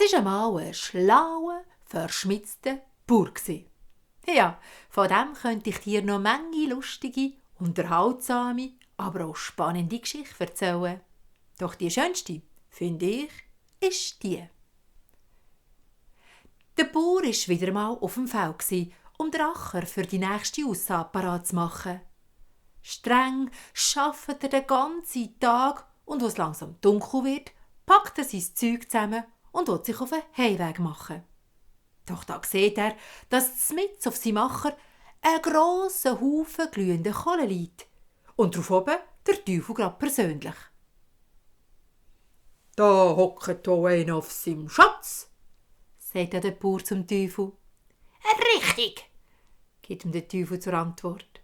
war einmal ein schlauer, verschmitzter Bauer. Ja, von dem könnte ich dir noch manche lustige, unterhaltsame, aber auch spannende Geschichte erzählen. Doch die schönste, finde ich, ist die. Der Bauer war wieder mal auf dem Feld, um den Acker für die nächste Aussaat parat zu machen. Streng arbeitet er den ganzen Tag und als es langsam dunkel wird, packt er sein Zeug zusammen und will sich auf den Heimweg machen. Doch da sieht er, dass mitten auf seinem Acker ein grosser Haufen glühender Kohle liegt und darauf oben der Teufel gerade persönlich. «Da hockt auch einer auf seinem Schatz», sagt der Bauer zum Teufel. Richtig, gibt ihm der Teufel zur Antwort.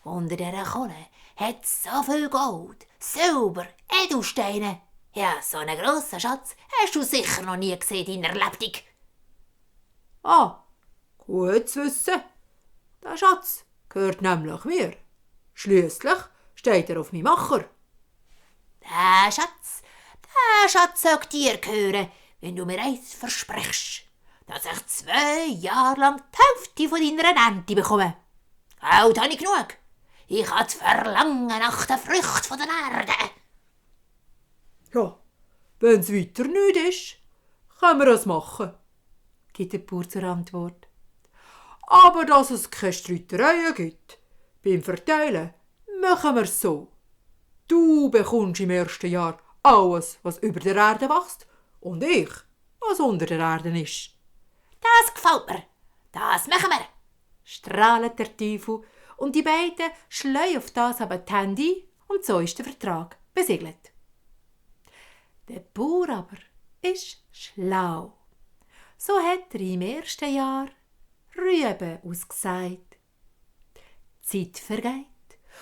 unter dieser Kohle hat so viel Gold, Silber, Edelsteine. Ja, so einen grossen Schatz hast du sicher noch nie gesehen in deiner Lebtung. «Ah, gut zu wissen. Der Schatz gehört nämlich mir. Schliesslich steht er auf meinem Acker.» Der Schatz soll dir gehören, wenn du mir eins versprichst, dass ich 2 Jahre lang die Hälfte von deiner Ernte bekomme. Geld habe ich genug. Ich habe das Verlangen nach den Früchten von der Erde. «Ja, wenn's weiter nicht ist, können wir es machen», gibt der Bauer zur Antwort. «Aber dass es keine Streitereien gibt, beim Verteilen machen wir es so. Du bekommst im ersten Jahr alles, was über der Erde wächst, und ich, was unter der Erde ist.» Das gefällt mir. Das machen wir. Strahlt der Teufel und die beiden schleuen auf das aber die Hände ein und so ist der Vertrag besiegelt. Der Bauer aber ist schlau. So hat er im ersten Jahr Rüben ausgesät. Die Zeit vergeht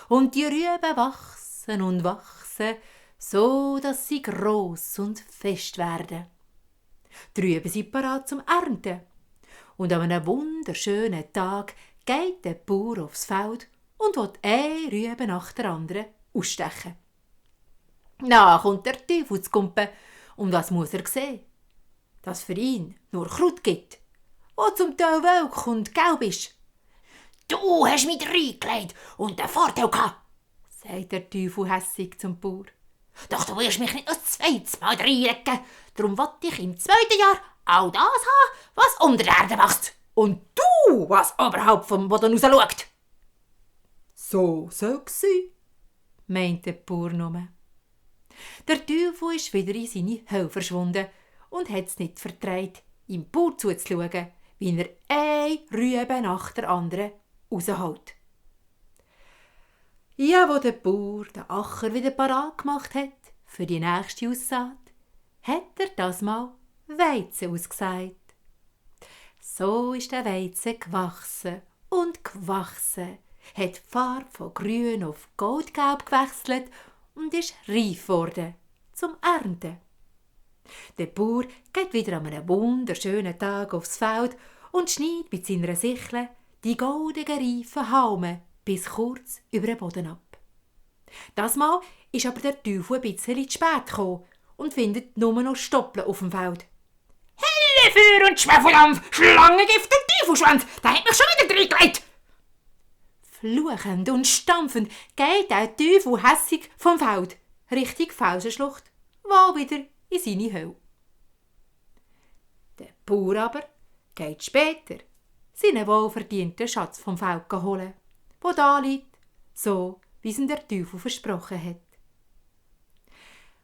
und die Rüben wachsen und wachsen, so dass sie gross und fest werden. Die Rüben sind parat zum Ernten. Und an einem wunderschönen Tag geht der Bauer aufs Feld und will eine Rübe nach der anderen ausstechen. Na kommt der Teufel zu Kumpen, und was muss er sehen? Dass für ihn nur Kraut gibt, wo zum Teil welk und gelb ist. Du hast mich reingelegt und den Vorteil gehabt, sagt der Teufel hässig zum Bauer. Doch du wirst mich nicht noch 2. Mal reinlegen. Darum will ich im 2. Jahr all das haben, was unter der Erde wächst. Und du, was oberhalb vom Boden raus schaut. So soll es sein, meint der Bauer nur. Der Teufel ist wieder in seine Hölle verschwunden und hat es nicht vertreibt, ihm Bauer zuzuschauen, wie er eine Rübe nach der anderen rausholt. Ja, wo der Bauer den Acker wieder parat gemacht hat für die nächste Aussaat, hat er das mal Weizen ausgesät. So ist der Weizen gewachsen und gewachsen, hat die Farbe von grün auf goldgelb gewechselt und ist reif geworden zum Ernten. Der Bauer geht wieder an einem wunderschönen Tag aufs Feld und schneidet mit seiner Sichel die goldenen reifen Halme bis kurz über den Boden ab. Das Mal ist aber der Teufel ein bisschen zu spät gekommen und findet nur noch Stoppeln auf dem Feld. Helle Feuer und Schwefeldampf, Schlangengift und Teufelschwanz, da hat mich schon wieder reingelegt. Fluchend und stampfend geht der Teufel hässig vom Feld Richtung Felsenschlucht, wohl wieder in seine Hölle. Der Bauer aber geht später seinen wohlverdienten Schatz vom Feld holen, wo da liegt, so wie es ihm der Teufel versprochen hat.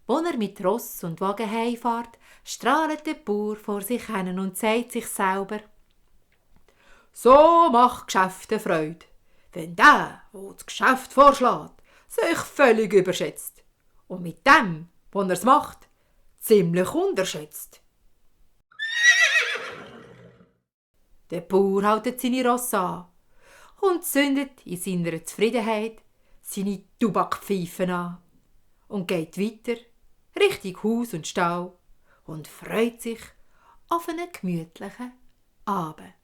Als er mit Ross und Wagen heimfährt, strahlt der Bauer vor sich hin und sagt sich selber: «So macht Geschäfte Freude, wenn der das Geschäft vorschlägt, sich völlig überschätzt und mit dem, was er es macht, ziemlich unterschätzt.» Der Bauer hält seine Rosse an und zündet in seiner Zufriedenheit seine Tabakpfeifen an und geht weiter Richtung Haus und Stall und freut sich auf einen gemütlichen Abend.